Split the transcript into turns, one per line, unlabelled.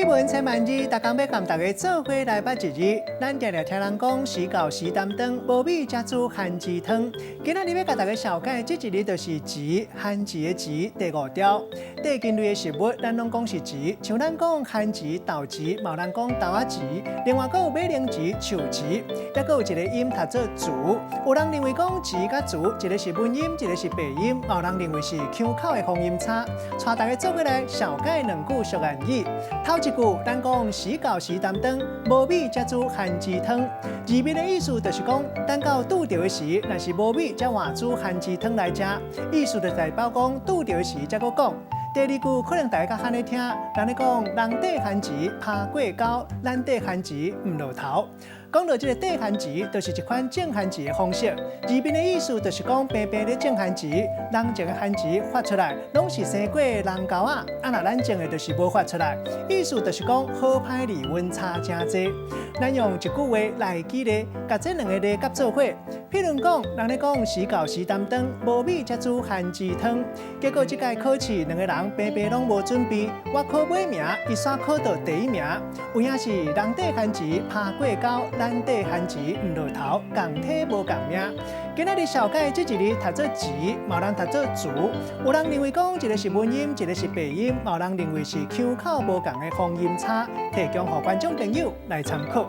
文千萬字，逐工欲共大家做伙來捌一字。咱定定聽人講時到時擔當，無米才煮番薯湯。今仔日欲共大家紹介這一字就是薯，番薯的薯，第五條。塊根類的食物，咱攏講是薯，像咱講番薯、豆薯，嘛有人講豆仔薯。另外，閣有馬鈴薯、樹薯，抑閣有一个音讀做薯。有人認為講薯佮薯，一个是文音，一个是白音，嘛有人認為是腔口的方音差。帶大家做伙來紹介兩句俗諺語。頭一句，咱講時到時擔當，無米才煮番薯湯。字面的意思就是講，等到拄著的時，若是無米，才換煮番薯湯來食。意思就代表講，拄著的時才閣講。第二句可能大家較罕咧聽，人咧講人綴番薯拋過溝，咱綴番薯毋露頭。講到這个綴番薯，就是一款種番薯的方式。字面的意思就是講，平平咧種番薯，人種的番薯發出來，攏是生過人溝仔，啊若咱種的就是無發出來。意思就是講，好歹利溫差誠濟。咱用一句話來舉例，共這兩个例夾做伙。譬如講，人咧講時到時擔當，無米才煮番薯湯。結果這屆考試兩个人平平攏無準備，我考尾名，伊煞考到第一名。有影是人綴番薯拋過溝，咱綴番薯毋露頭，仝體無仝命。今仔日紹介這一字讀做薯，嘛有人讀做薯。有人認為講一个是文音，一个是白音，嘛有人認為是腔口無仝的方音差，提供予觀眾朋友來參考。